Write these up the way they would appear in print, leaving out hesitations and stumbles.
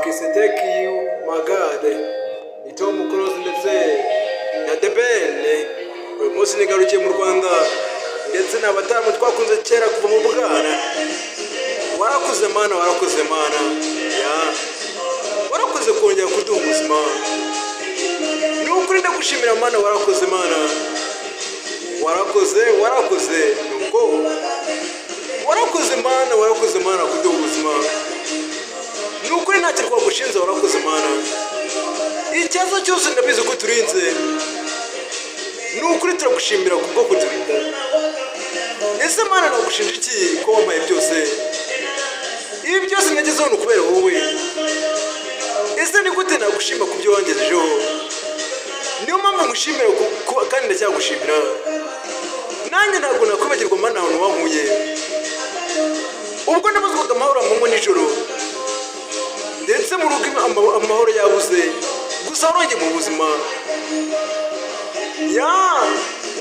Bakise "Thank You My God". Ni Tom Close ndetse na The Ben. Uyu munsi nigarukiye mu Rwanda, ndetse ni abataramu twakunze kera kuva mu bwana. Warakoze Mana, warakoze Mana ya, warakoze kongera kuduha ubuzima. Ni ukuri ndagushimira Mana, warakoze Mana, warakoze, warakoze. Nuko warakoze Mana, warakoze Mana kuduha ubuzima. Ni ukuri ntacyo twagushinze, warakoze Mana. Ikibazo cyose ndabizi ko turinze. Ni ukuri turagushimira kubwo kuturinda. Ese Mana, nagushinja iki ko wampaye byose? Ibi byose nagezeho ni ukubera wowe. Ese ni gute nagushima ku byo wangejejeho? Niyo mpamvu ngushimira kandi ndacyagushimira. Nanjye ntabwo nakwibagirwa Mana ahantu wankuye, ubwo nabuzwaga amahoro amanywa nijoro, ndetse mu rugo amahoro yabuze. Gusa warongeye mu buzima ya.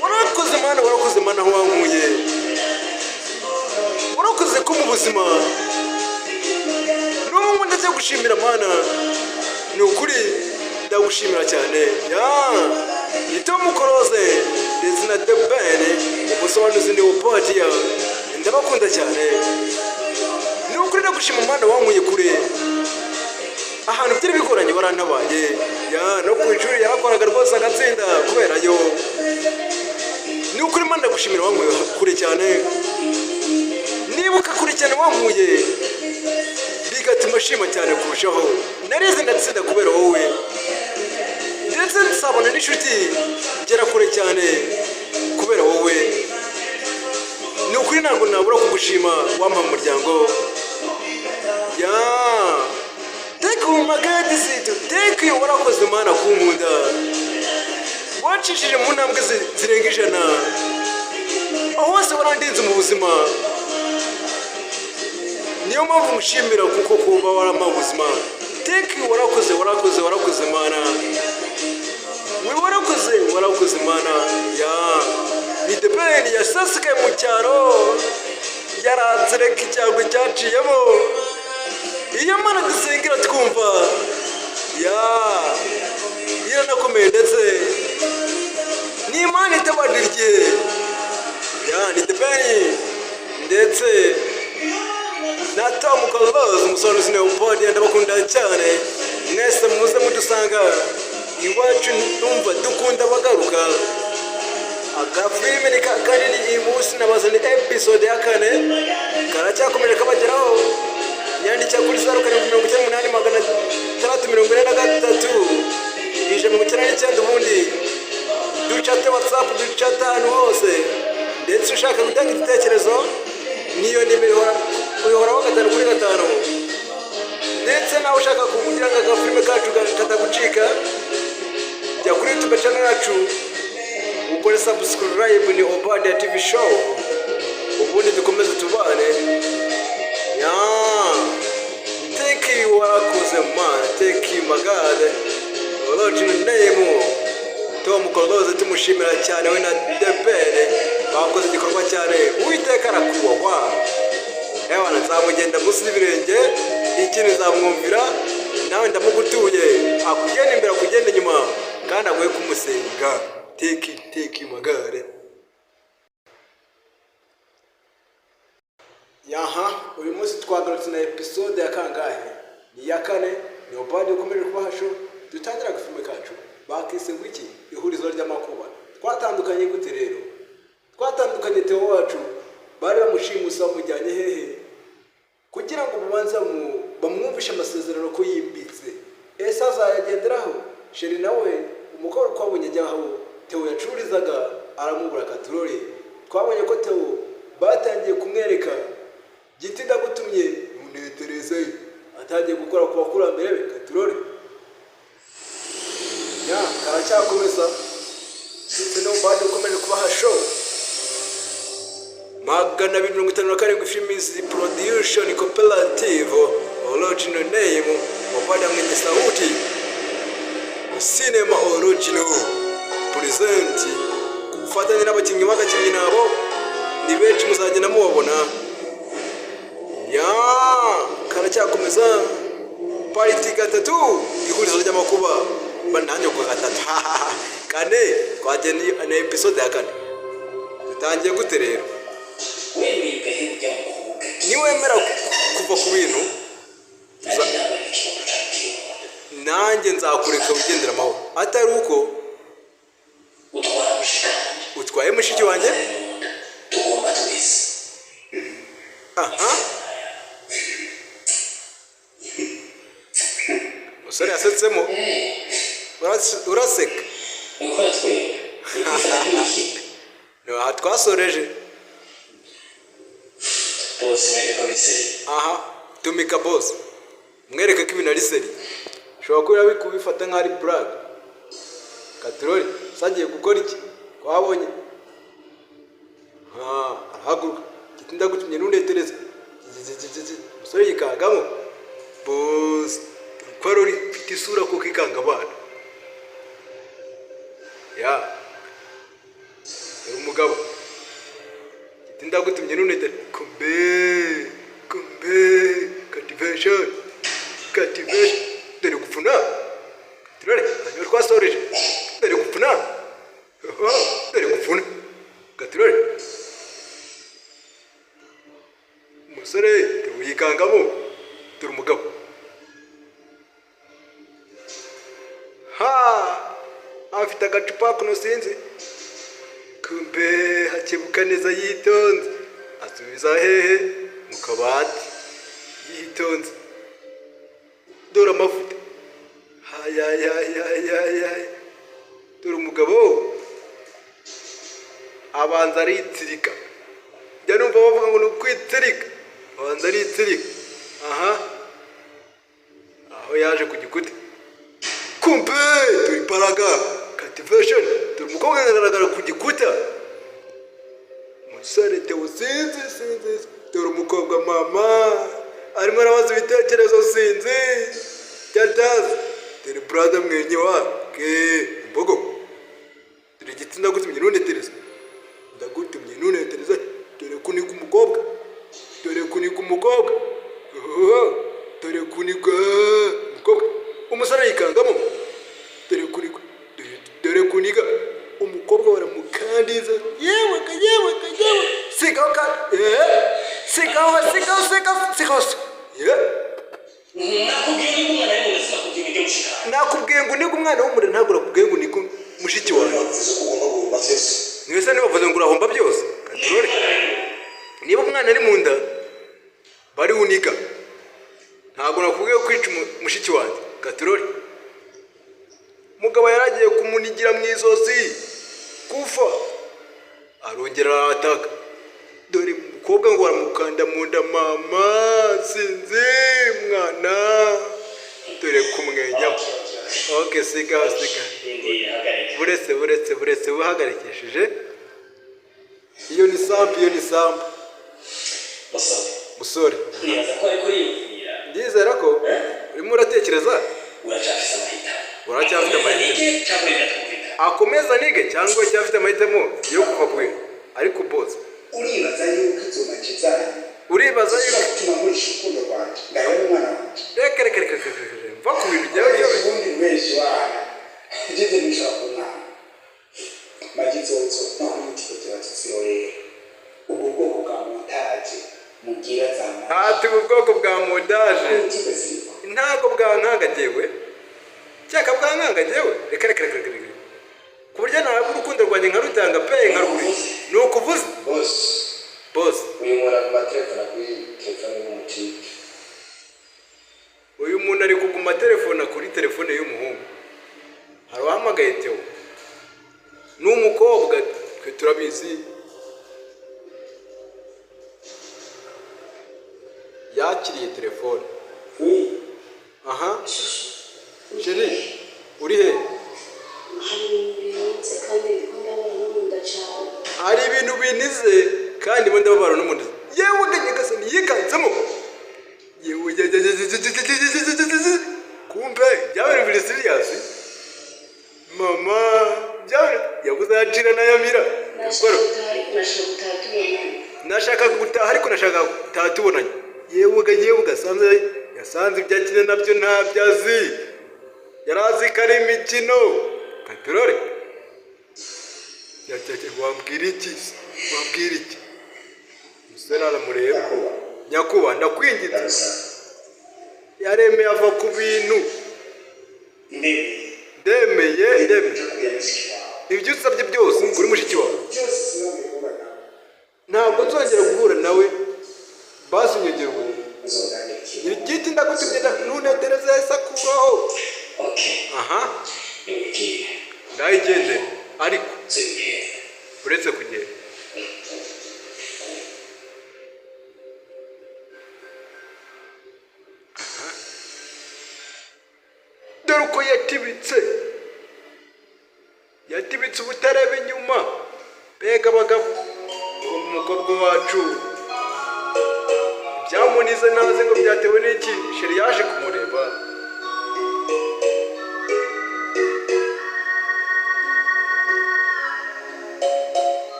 Warakoze Mana, warakoze Mana aho wankuye. Warakoze ko mu buzima n'ubu ndacyagushimira Mana. Ni ukuri ndagushimira cyane ya. Ni Tom Close ndetse na The Ben, umusobanuzi ni Obadiya. Ndabakunda cyane. Ni ukuri ndagushima Mana, wankuye kure ahantu byari bigoranye, warantabaye ya. No ku ishuri yarakoraga rwose agatsinda kubera yo. Ni ukuri Mana ndagushimira, wankuye kure cyane. Nibuka kure cyane wankuye, bigatuma ashima cyane kurushaho. Narize ndatsinda kubera wowe, ndetse nsabana n'inshuti, ngera kure cyane kubera wowe. Ni ukuri ntabwo nabura kugushima, wampa umuryango ya. Thank you my God, thank you. Warakoze Mana kunkunda, wacishije mu ntambwe zirenga 100, aho hose warandinze mu buzima. Niyo mpamvu mushimira kuko kuba warampa ubuzima. Thank you, warakoze, warakoze, warakoze Mana we, warakoze, warakoze Mana ya. Ni The Ben yasesekaye mu cyaro, yaranze reka icyago cyaciyemo. Iyo Mana dusengera twumva ya iranakomeye, ndetse ni Imana itabarira igihe ya. Ni The Ben ndetse na Tom Close, umusobanuzi Leopold. Ndabakunda cyane mwese, muze mudusanga iwacu. Numva dukunda abagaruka. Agafilime ni kanini. Uyu munsi nabazanye episode ya kane, karacyakomeje kabageraho. Nyandikira kuri 0798 643 199, ubundi ducate WhatsApp, ducate ahantu hose. Ndetse ushaka gutanga igitekerezo, niyo nimero ihoraho gatanu kuri gatanu. Ndetse nawe ushaka kugira ngo agafilime kacu katagucika, jya kuri YouTube channel yacu ukore subscribe, ni Obadia TV Show, ubundi dukomeze tubane ya. Thank you, warakoze man. Thank you my God, original name Tom Close. Tumushimira cyane we na The Ben, bakoze igikorwa cyane. Uwiteka arakubahwa. Ewana, nzamugenda munsi y'ibirenge, ikindi nzamwumvira. Nawe ndamugutuye, akugenda imbere, akugenda inyuma, kandi aguhe kumusenga. Thank you, thank you my God. Yaha, uyu munsi twagarutse na episode ya kangahe? Ni iya kane. Ni Obadi ukomeje kubaha show. Dutangira agafilme kacu bakise ngo iki? "Ihurizo ry'amakuba". Twatandukanye gute rero? Twatandukanye Theo wacu bari bamushimusa, bamujyanye hehe kugira ngo babanze bamwumvishe amasezerano ko yimbitse. Ese azayagenderaho? Chéri nawe umukobwa twabonye ajya aho Theo yacururizaga, aramubura katurore. Twabonye ko Theo batangiye kumwereka giti ndagutumye ntunetereze, atangiye gukora ku bakurambere be. Katurore ya karacyakomeza, ndetse n'ububandi ukomeje kubaha show. 257 Films Production Cooperative, original name Obada mwenye sauti, Cinema Original present, ku bufatanye n'abakinnyi b'agakinnyi nabo ni benshi, muzagenda mubabona ya. Karacyakomeza. Part 3, ihurizo ry'amakuba. Nanjye ku gatatu, kane twagiye na episode ya kane. Dutangiye gute rero? Wemeye ugahera ujya mu kubuga. Niwemera kuva ku bintu, Nanjye nabaye ikibazo cyacu. nanjye nzakureka wigendera amahoro, atari uko Utwara mushikanje. utwaye mushiki wanjye. Tugomba twese. Aha umusore yasetsemo. Uraseka. Niko twebwe niko. Ni aha twasoreje. Bose mwereka biseri. Aha tumika boss, mwereke ko ibintu ari sérieux. Ushobora kuba uri kubifata nk'aho ari blague. Katurori sagiye gukora iki? Twabonye. Ah, arahaguruka. Giti ndagutumye ntundetereze. Umusore yikangamo. Boss ko ruri mfite isura kuko ikanga abana ya dore umugabo. Giti ndagutumye ntundetere. Kumbe kumbe cultivation, cultivation. Dore gupfuna. Turore hanyuma twasoreje. Dore gupfuna. Oh, dore gupfuna. Gaturore umusore yikangamo. Dore umugabo ha afite agacupa kuno sinzi. Kumbe hakebuka neza yitonze, asubiza hehe? Mu kabati yitonze. Dore amavuta. Hayayayayayay, dore umugabo abanza aritsirika. Njya numva bavuga ngo ni ukwitsirika, abanza aritsirika. Aha aho yaje ku gikuta. Kumbe turi paraga cultivation. Dore umukobwa agaragara ku gikuta. Umusore Theo sinzi sinzi. Dore umukobwa mama arimo arabaza ibitekerezo sinzi cyatazi. Dore brother mwenye wa ke imbogo. Dore igiti ndagutumye ntunetereze, ndagutumye ntunetereze. Dore kuniga umukobwa, dore kuniga umukobwa. Oh, dore kuniga umukobwa. Umusore yikangamo. Dore kuniga, dore kuniga umukobwa. Baramukandiza. Yewe ka, yewe ka, yewe. Sigaho kandi, sigaho, sigaho, sigaho, sigaho, ye. Nakubwiye niba umwana ari mu nda, sinakubwiye ngo ujye mushikanje. Nakubwiye ngo uniga umwana w'umure, ntabwo nakubwiye ngo uniga mushiki wawe. Bavuze ko ugomba guhomba byose. Mwese ntibavuze ngo urahomba byose. Katurore niba umwana ari mu nda bari uniga, ntabwo nakubwiye kwica mushiki wanjye. Katurore umugabo yaragiye kumunigira mu izosi kufa, arongera arataka. Dore umukobwa ngo baramukanda mu nda mama sinzi mwana. Dore kumwenya. Ok, siga siga. Buretse buretse buretse, buhagarikishije. Iyo ni sample, iyo ni sample. Musore. Musore. Nibaza ko ariko yiyumvira. Ndizera ko urimo uratekereza. Uracyafise amahitamo. Uracyafite amahitamo. Nige cyangwa reka twumvikane. Akomeza nige cyangwa cyafite amahitamo yo kuva ku bintu, ariko boss. Uribaza yuko izo make zanyu Uribaza zishobora yuko gutuma nkoresha urukundo rwanjye ngahera umwana wanjye? Reka reka reka reka reka, mva ku bintu byawe byawe. Ubundi benshi wana ngeze nishaka umwana magitsotso naho n'ibitiko bya rero ubwo bwoko bwa montage mubwira za Ati ubu bwoko bwa montage. Montage ziriko. Ntabwo bwankanga jyewe, cyaka bwankanga jyewe. Reka reka reka reka reka, ku buryo ntabwo urukundo rwanjye nkarutanga pe, nkarugurisha ni ukuvuze. Boss. Boss. Uyu muntu aguma telefone kuri telefone y'umutipe. Uyu muntu ari kuguma telefone kuri telefone y'umuhungu. Hari uwahamagaye Theo, ni umukobwa, twe turabizi. Yakiriye telefone. Aha chérie, uri he? Hari ibintu binitse kandi ndiko ndabona no mu nda cyane. Hari ibintu binize kandi ndimo ndababara no mu nda. Yewe nyagasani, yikanzemo. Yewe, kumbe byaba biri serious mama, byaba yabuze yacira n'ayamira. Nashaka gutaha ariko nashaka gutaha tubonanye. Nashakaga gutaha ariko nashakaga gutaha tubonanye. Yewe ga, yewe gasanze yasanze. Yasanze ibyo akina nabyo ntabyo azi, yari azi ko ari imikino. Katurore, wambwira iki? Wambwira iki? Umusore aramureba. Nyakubahwa. Nyakuba, ndakwinginze. Ndagusaba. Yaremeye ava ku bintu. Ndemeye. Ndemeye, ndemeye. Ibyo kuriya mushiki wawe. Ibyo usabye byose kuri mushiki wawe. Byose, sinongeye guhura nawe. Ntabwo nzongera guhura nawe. Basi unyongera ubuntu. Uzongane ikintu. Igiti ndagutumye, ntunetereze, yahise akuraho. Okay. Aha. Niwibwire. Ndayigendera ariko. Nzibwire. Uretse kugenda. Aha. Dore uko yatibitse, yatibitse ubutareba inyuma. Mbega abagabo! Kumva umukobwa wacu byamunize, ntazi ngo byatewe n'iki. Chéri yaje kumureba.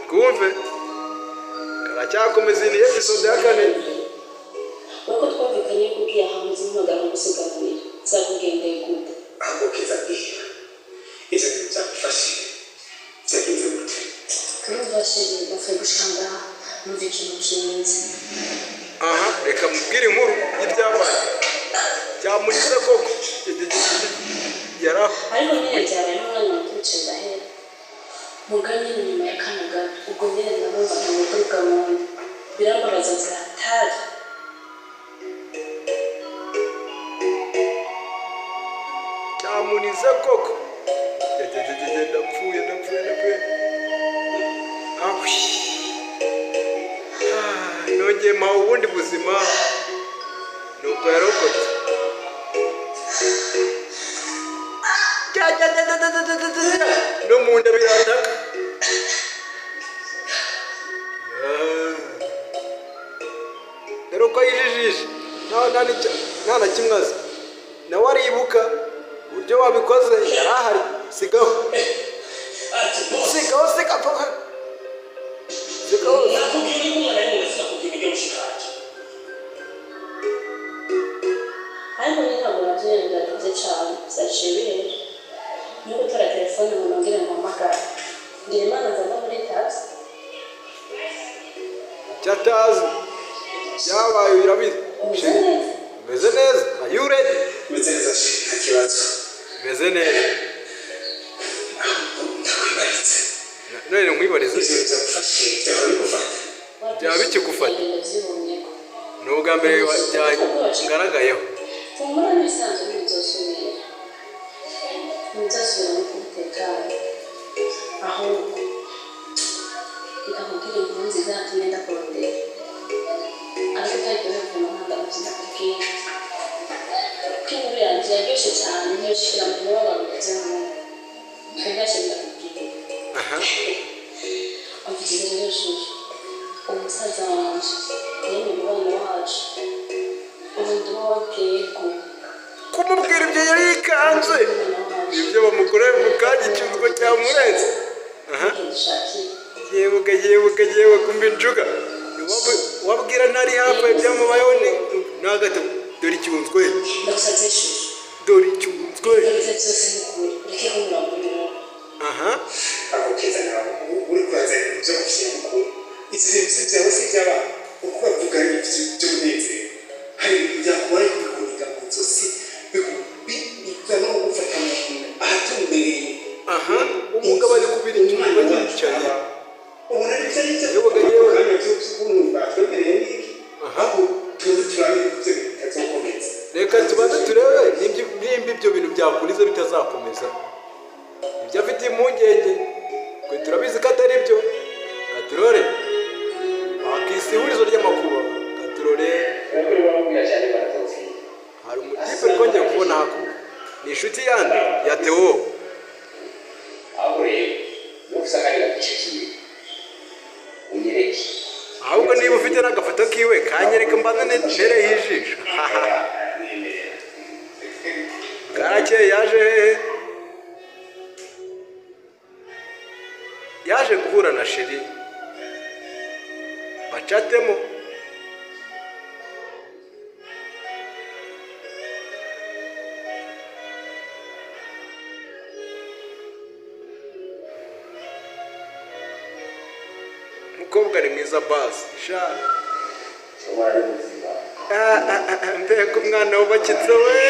Twumve, karacyakomeza. Iyi ni episode ya 4. Nuko twumvikanye yuko ugiye ahantu uzimpamagara nkagusiganira, nzakugendeye gute? Ahubwo keza, bwira, ibyo bintu byagufashe byagenze gute? Urumva chéri, bapfuye gushika ngaha numva ikintu nshinze. Aha, reka mubwire inkuru y'ibyabaye. Byamunize koko, yari Ariko nyine byabaye n'umwanya muto, bicaye ndahera muga nyine nyuma y'akanya gato ubwo nyine ndabumva ntabwo guturuka mu nda birambabaza byatari. Cyamunize koko. Ndapfuye, ndapfuye, ndapfuye! Ahwi! Ah, nongeye mpawe ubundi buzima. Nuko yarokotse. Jya, jya, jya, jya, jya, jya, jya, jya. No mu nda birataka. Ah. Dore uko yijijisha, nta na kimwe azi. Nawe aribuka uburyo wabikoze, yari ahari. Sigaho. Ati boss. Sigaho, sigaho, sigaho. Nakubwiye uri kumwe nari mu sinakubwiye ibyo mushikanje. Ariko nyine ntabwo nabyo nyine byatinze cyane, byaciye bihera no gutora telefone ngo nongere muhamagare, ngira Imana nzana muri taxi. Icyo atazi byabaye, urabizi. Umeze neza? Umeze neza? Are you ready? Umeze neza chéri, nta kibazo. Umeze neza? Ahubwo ndakwibaritse. None nkwibarize. Ibyo bintu byagufashe byaba bigufata? Byaba bikigufata? Ndabyibonye ko Ni ubwa mbere byagaragayeho. Humura, n'ibisanzwe ntibizosubira, ntibizosubira no kubitekana. Ahubwo reka nkubwire inkuru nziza yatumye ndakurondera, ariko utaryohewe ukuntu nkunda muvyo ndakubwira, ko inkuru yanjye yaryoshye cyane ntiyoshikira mu mubabaro umeze nk'uwo. Twebwashe ndakubwira. Aha. Umviriza rero juru, umusaza wanje yemeye umubano wacu, ubu ndi uw'abwego. Kumubwira ibyo yari yikanze, ibyo bamukoreye mu kanya, icyunzwe cyamurenze. Aha. Yebuka, yebuka, yewe, kumva injuga. Wabwira ntari hafi ibyamubayeho ni nagato. Dore icyunzwe. Ndagusabye shusho. Dore icyunzwe. Ibyo byose ni ukuri, ureke kunyura muri wowe. Aha. Ako keza, nawe uri kurazana ibintu byo gushyira mukuru. Ibyo bintu si ibyawe, si iby'abana. Uko bavuga ari ibintu by'umunezero, hari ibintu byakubaye bikuniga mu nzozi, biza no kugufata mu ahatumbereye. Aha, umugabo ari kubira icyunzwe yicaye. Ubona ari byo, ari byo. Yewe, yewe. Akanya by'ukuntu batwemereye n'iki. Aha. Ahubwo tuze turabe ibyo bintu bitazokomeza. Reka tubanze turebe nimba ibyo bintu byakuriza bitazakomeza. Ibyo afite impungenge, twe turabizi ko atari byo. Katurore wakisi ihurizo ry'amakuba. Katurore. Abagore bamubwira cyane baratawufiye. Hari umutipe twongeye kubona hakuno, ni inshuti yandi ya Theo. Ahubwo rero niba ufite akandi gapica kiwe unyereke. Ahubwo niba ufite n'agafoto kiwe kanyereka, mbanze ntereho ijisho. Mwemerera. Bwarakeye, yaje hehe? Yaje guhura na chéri bacatemo. Umukobwa ni mwiza basi sha. Ushobora ari muzima. Ah, ah, ah, mbega umwana wubakitse we!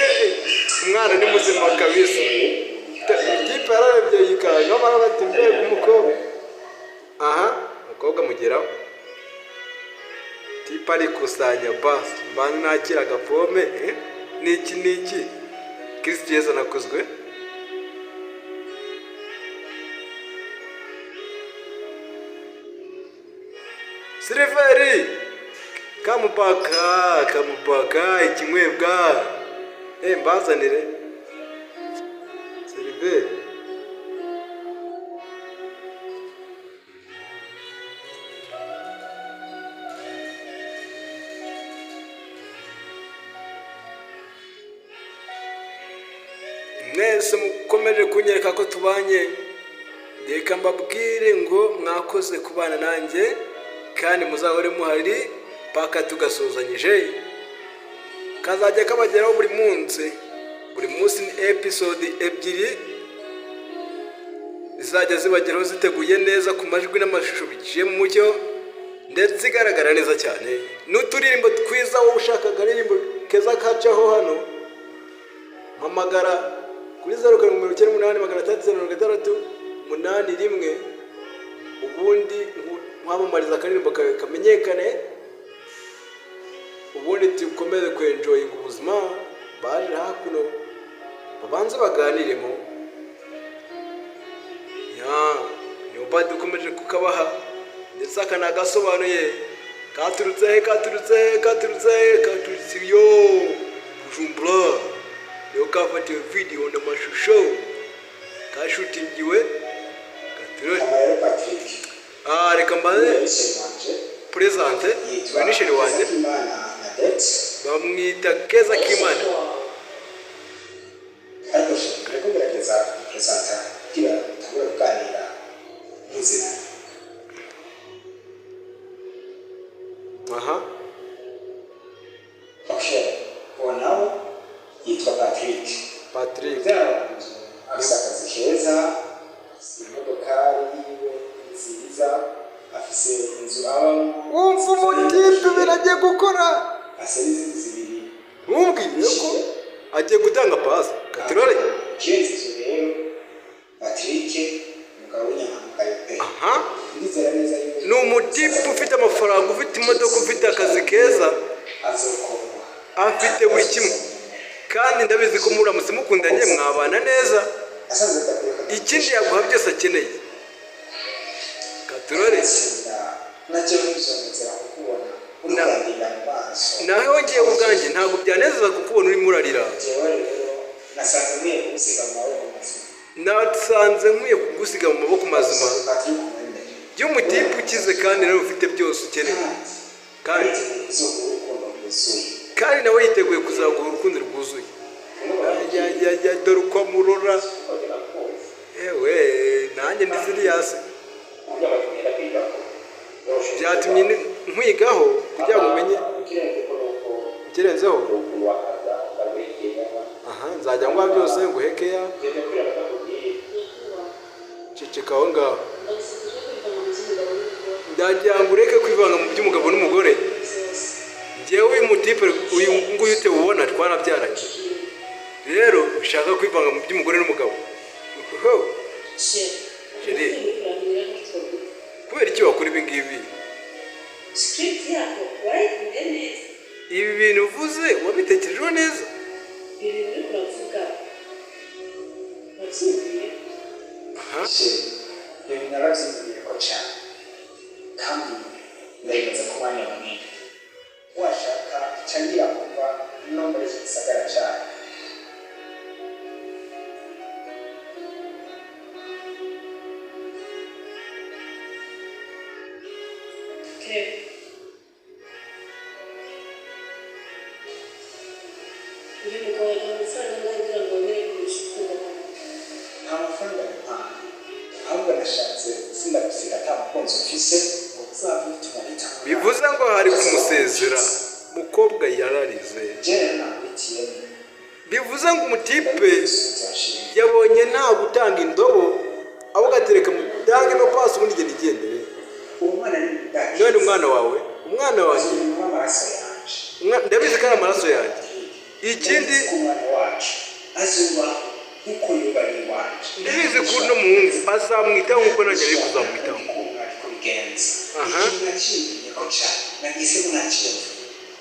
Umwana ni muzima kabisa. Ikipe yararebye yikanga baravuga bati mbega umukobwa. Aha umukobwa amugeraho, tipe arikusanya basi, mbanza nakira agapome, eh? Niki niki Kristo Yesu nakozwe. Siliveri kamupaka kamupaka ikinywebwa, mbazanire Siliveri. Mwese mukomeje kunyereka ko tubanye, reka mbabwire ngo mwakoze kubana nanjye kandi muzahore muhari paka tugasuzanyije. Kazajya kabageraho buri munsi, buri munsi ni episode 2 zizajya zibageraho ziteguye neza ku majwi n'amashusho biciye mu mucyo ndetse igaragara neza cyane, n'uturirimbo twiza. Wowe ushaka akaririmbo keza kacaho hano, mpamagara kuri 0798 666 81, ubundi nkwamamariza akaririmbo kawe kamenyekane, ubundi dukomeze kwenjoyinga ubuzima. Baje hakuno babanze baganiremo ya niba dukomeje kukabaha, ndetse aka nagasobanuye katurutse he, katurutse he, katurutse he, katurutse iyo Bujumbura, niho kafatiwe video n'amashusho, kashutingiwe katurore. Hama rero Patrick, Ah, reka mbanze ni chéri wanje. présente. Yitwa Uyu ni chéri wanjye. Kimana Nadette. Bamwita Keza Kimana. Ariko chéri, ndiko ngerageza kupresenta kugira dutangure kuganira muzina. Aha. Okay, uwo nawe yitwa Patrick. Patrick. Mubyara wanje afise akazi keza, afise imodokari yiwe nziza, afise inzu abamo. Wumva umutipe biragiye gukora. Afise n'izindi zibiri. Ntumbwire ko agiye gutanga pasi katirore. Kirenze ivyo rero, Patrick umugabo w'inyangamugayo pe. Aha. Ndizera neza yuko Ni umutipe ufite amafaranga, ufite imodoka, ufite akazi keza, azokundwa. Afite buri kimwe, kandi ndabizi ko muramutse mukundanye mwabana neza. Asanze adakwiye ko Ikindi yaguha byose akeneye katurore. Nacyo ntuzonezera kukubona uri kurandira mu maso. Naho ngewe ubwanjye ntabwo byanezeza kukubona urimo urarira. Jewe rero nasanze nkwiye kugusiga mu maboko mazima. Nasanze nkwiye kugusiga mu maboko mazima Patrick umwemere. y'umutipe ukize kandi nawe ufite byose ukeneye, kandi Yiteguye kuzoguha urukundo rwuzuye. Kandi nawe yiteguye kuzaguha urukundo rwuzuye. Ya, ya, ya, dore uko amurora! Ewe, nanjye ndi serious, byatumye nkwigaho kugira ngo umenye ikirenzeho. Aha nzajya nguha byose, nguhe keya. Ceceka aho ngaho. Ndagira ngo ureke kwivanga mu by'umugabo n'umugore. Njyewe uyu mutipe uyu nguyu utewubona twarabyaranye, rero ushaka kwivanga mu by'umugore n'umugabo. Ho! Chéri. Kubera iki wakora ibi ngibi? Script yako warayikunze neza? Ibi bintu uvuze wabitekerejeho neza? Ibi bintu uriko uravuga wabyiyumviye? Aha. Chéri, ibi narabyiyumviye ko cyane kandi ndabibaza ku mwanya munini, washaka cangira kuva no muri iki gisagara cyane. Kev, uyu mugabo yaguha amafaranga angahe kugira ngo wemere kugurisha urukundo rwawe? Nta mafaranga yampaye, ahubwo nashatse sindagusiga ata mukunzi ufise ngo uzave bituma mpitamo. Bivuze ngo hari kumusezera, mukobwa yararize. Jewe nakwitiyemo. Bivuze ngo umutipe yabonye nta gutanga indobo, ahubwo atereka mutange no pasi, ubundi igenda igendere. Uwo mwana ni mudaki. None umwana wawe, umwana wanjye, Azumva amaraso yanje. Ndabizi ko ari amaraso yanjye. Ikindi, Ndabizi ko umwana wacu azuba nkuko yuba ari iwanje. Ndabizi ko uno muhungu azamwitaho nk'uko nanjye nari kuzamwitaho. Ukuntu ariko bigenza. Aha. Ikintu naciyumviye ko cyane nagisemo naciyumviye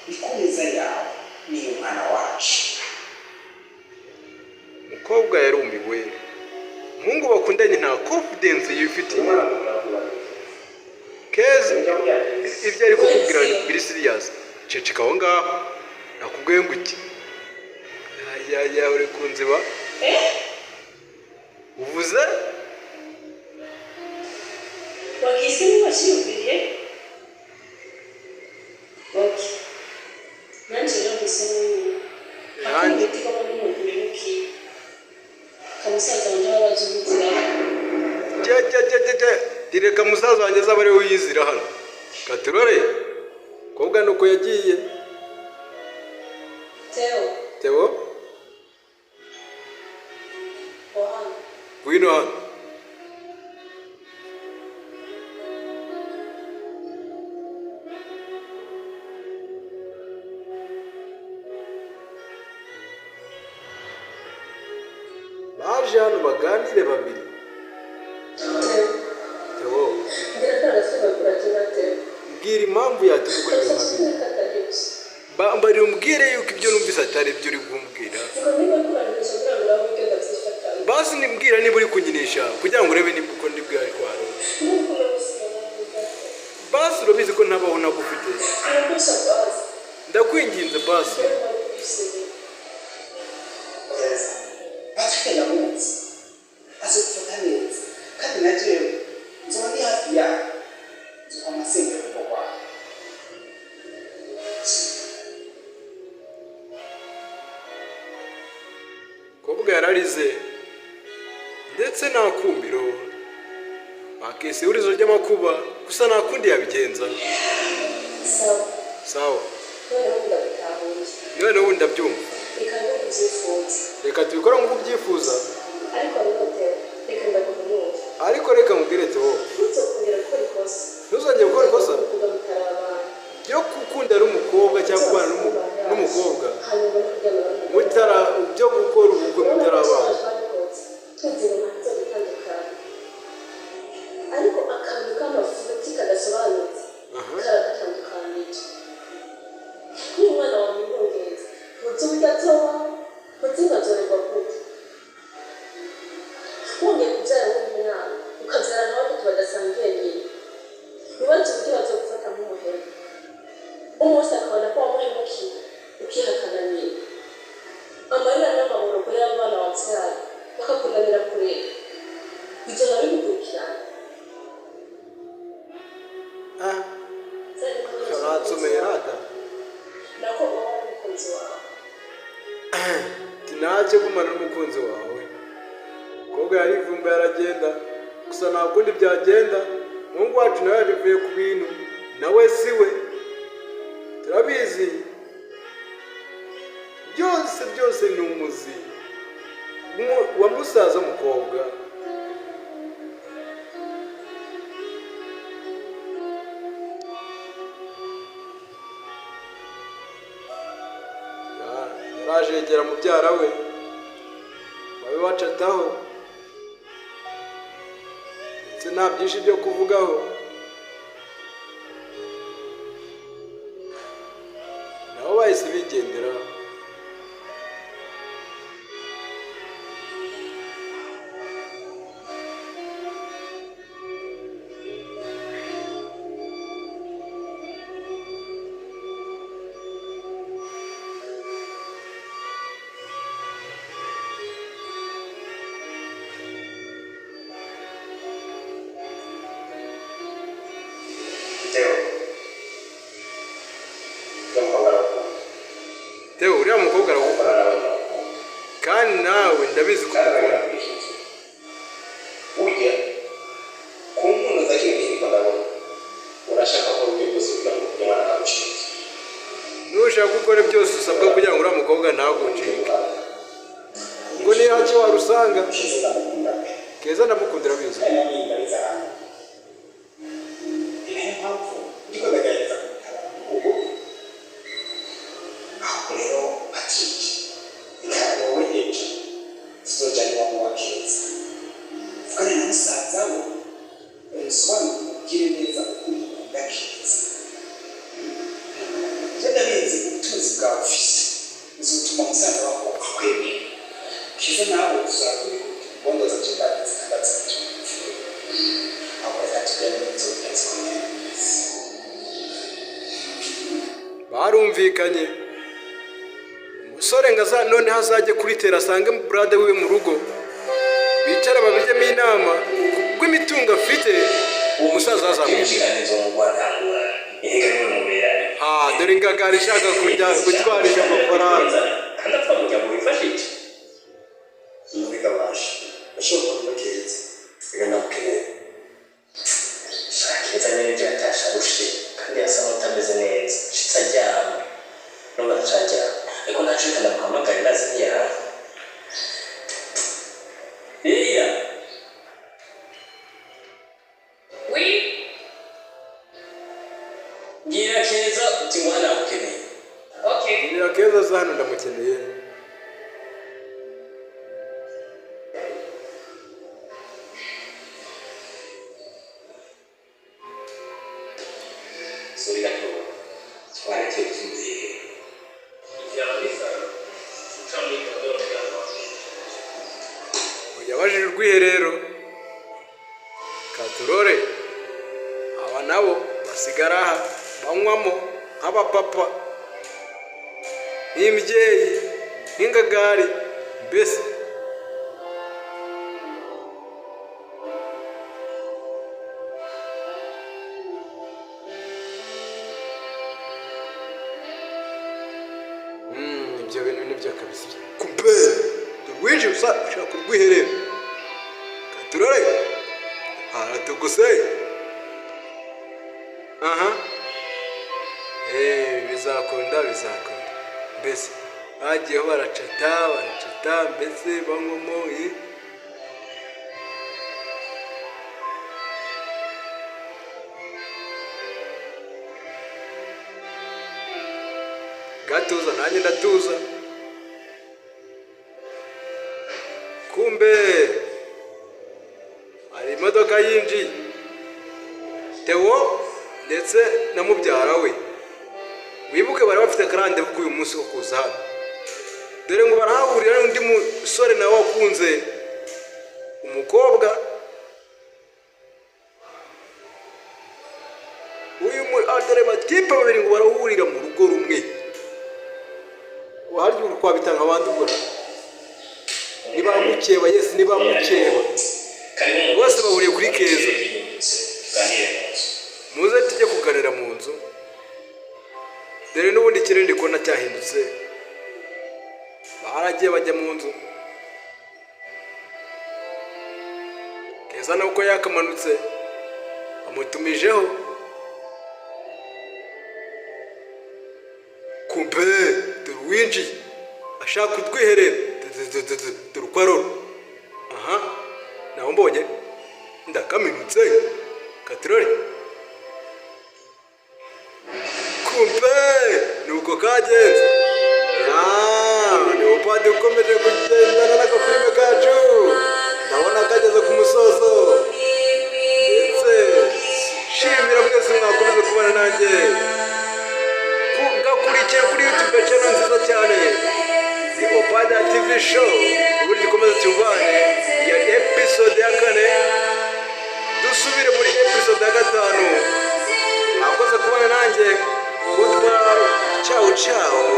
ni ku meza yawe niyo mwana wacu. Umukobwa yarumiwe. Umuhungu bakundanye nta confidence yifitiye. Umwana akunda. Keza, Ujya kubyakira. ibyo ari kukubwira biri serious. Ceceka aho ngaho. Nakubwiye ngo iki? Ayaya, uri kunziba. Uvuze? Wahisemo wakiyumviriye. Okay, nanjye rero mpisemo nyine. Nanjye. Akunda kaba n'umuntu wimukiye kamusaza wanjye warazi ubuziraho. Cye cye cye cye cye. Direka musaza wanjye azaba ariwe wiyizira hano. Katurore. Kobwa nuko yagiye. Teo. Theo, Ohana. Ngwino hano. Baje hano baganire babiri. Teo. Theo, Mbwira ko agasore kurakina, Teo. Mbwira impamvu yatuma ukora ibintu nka biriya. Katari gusa. Mbarira umbwire yuko ibyo numvise atari ibyo uri kumbwira. Vuga niba kurangiza kugira ngo urabe uburyo ndabyifata. Basi nimbwira niba uri kunyinisha kugira ngo urebe niba uko ndi bwatwara. Nuko namusiga navuga. Basi urabizi ko ntabaho ntagufite. Arakoresha basi. Ndakwinginze basi. Keza, Patrick ndamuzi, azogufata neza, kandi na jewe nzoba ndi hafi yawe, nzoba amasengero urugo rwawe. Kobwa yararize ndetse nta kumiro, bakese ihurizo ry'amakuba, gusa nta kundi yabigenza. Sawa. Sawa. Noneho ndagutahuye. Noneho ubu ndabyumva. Reka nk'uko ubyifuza. Reka tubikore nk'uko ubyifuza. Ariko rero Teo, reka ndaguhanure. Ariko reka nkubwire, Theo. Ntuzokongera gukora ikosa. Ntuzongere gukora ikosa Kuvuga mutari abana. ryo gukunda n'umukobwa cyangwa kubana n'umukobwa Hanyuma no kuryamana n'umugore. mutara byo gukora ubukwe mutarabana. Tuzi ngo ntabwo gutandukana, ariko akantu k'amafuti kadasobanutse karadutandukanije. Nk'uyu mwana wawe w'ingenzi, ntuzi uburyo azoba, ntuzi ngo azorerwa gute. Wongeye kubyara uwundi mwana, ukabyara nka batatu badasangiye nyina, ntibazi uburyo bazogufata nk'umuhemu. Umunsi akabona ko wamuhemukiye, ukihakana nyina, amarira n'amaborogo y'abana wabyaye bakakunanira kureba, bizaba bigukurikirana. Ah, uransomeye rata. Nako uba umukunzi wawe. Ntacyo, gumana n'umukunzi wawe. Umukobwa yarivumbuye aragenda, gusa nta kundi byagenda. Umuhungu wacu nawe yarivuye ku bintu, nawe si we, turabizi byose byose ni umuzi wa musaza w'umukobwa. Yaraje yegera mubyara we, babe bacataho, ndetse nta byinshi byo kuvugaho. Nabo bahise bigendera. Theo, uriya mukobwa aragukunda. Theo, uriya mukobwa aragukunda. Nawe ndamukunda. Kandi nawe ndabizi ko Kandi umukunda. nawe nakwishyuye. Burya ku nkundo za kino gihe ndiko ndabona urashaka ko ibyo byose kugira ngo ujye mwana ntagucike. Nushaka gukora byose usabwa kugira ngo uriya mukobwa ntagucike, ubwo niyo hake warusanga. Keza ndamukunda pe. Keza ndamukunda, urabizi. Kandi namwe ndabizaranga. Barumvikanye, umusore ngo noneho azajye kuri terrain, asange brother wiwe mu rugo, bicara babijyemo inama kubw'imitungo afite, umusaza azamwishyura. Nzo mugwa ntangura ihega niwe muberane. Ha, dore ingagari ishaka kujya gutwarisha amafaranga. Kandi apfa muryango wifashije. Muri gabasha ashobora kuba keza, reka ndamukeneye. Shakeza nyine ibyo yatashe arushe kandi yasa n'utameze neza, shitse aryama n'ubu aracaryama, ariko ntaco, reka ndamuhamagare, ndazi ntiyarara. Liliya! Oui. Bwira Keza uti ngo hano agukeneye. Okay. Bwira Keza aza hano, ndamukeneye. Sori gato, twarekeye tugiye. Byaba bisa uca muri koridoro cyangwa Yabajije urwiherero. Katurore, aba nabo basigara aha banywamo nk'abapapa, nk'imbyeyi, nk'ingagari mbese. Ibyo bintu nibyo kabisa. Kumbe winjiye usa ushaka urwiherero. Katurore haratuguse. Aha, bizakunda, bizakunda. Mbese bagiyeho baracata, baracata, mbese banywamo. Gatuza, nanjye ndatuza. Kumbe hari imodoka yinjiye, Tewo ndetse na mubyara we. Wibuke bari bafite akarande k'uyu munsi wo kuza hano. Dore ngo barahahurira n'undi musore nawe wakunze umukobwa uyu. Dore batipe babiri ngo barahurira mu rugo rumwe. Harya ubu twabita nka bande? Ubwo ni ba mukeba, yes, ni ba mukeba. Bose bahuriye kuri Keza. Tuganire mu nzu. Muze tujye kuganira mu nzu. Dore n'ubundi ikirere ndi kubona cyahindutse. Baragiye bajya mu nzu. Keza nawe uko yakamanutse amutumijeho. Kumbe dore uwinjiye ashaka utwiherera. Dore uko arora. Aha naho mbonye ndakaminutse. Katurore. Kumbe nuko kagenze. Ya ni upadi ukomeje kugendana n'agafilime kacu, ndabona kageze ku musozo. Ndetse shimira mwese mwakomeza kubana nanjye, gakurikira kuri YouTube channel nziza cyane, ni Obada TV Show. Uburyo dukomeza tubane ya episode ya 4, dusubire muri episode ya 5. Mwakoze kubana nanjye. Goodbye, ciao ciao.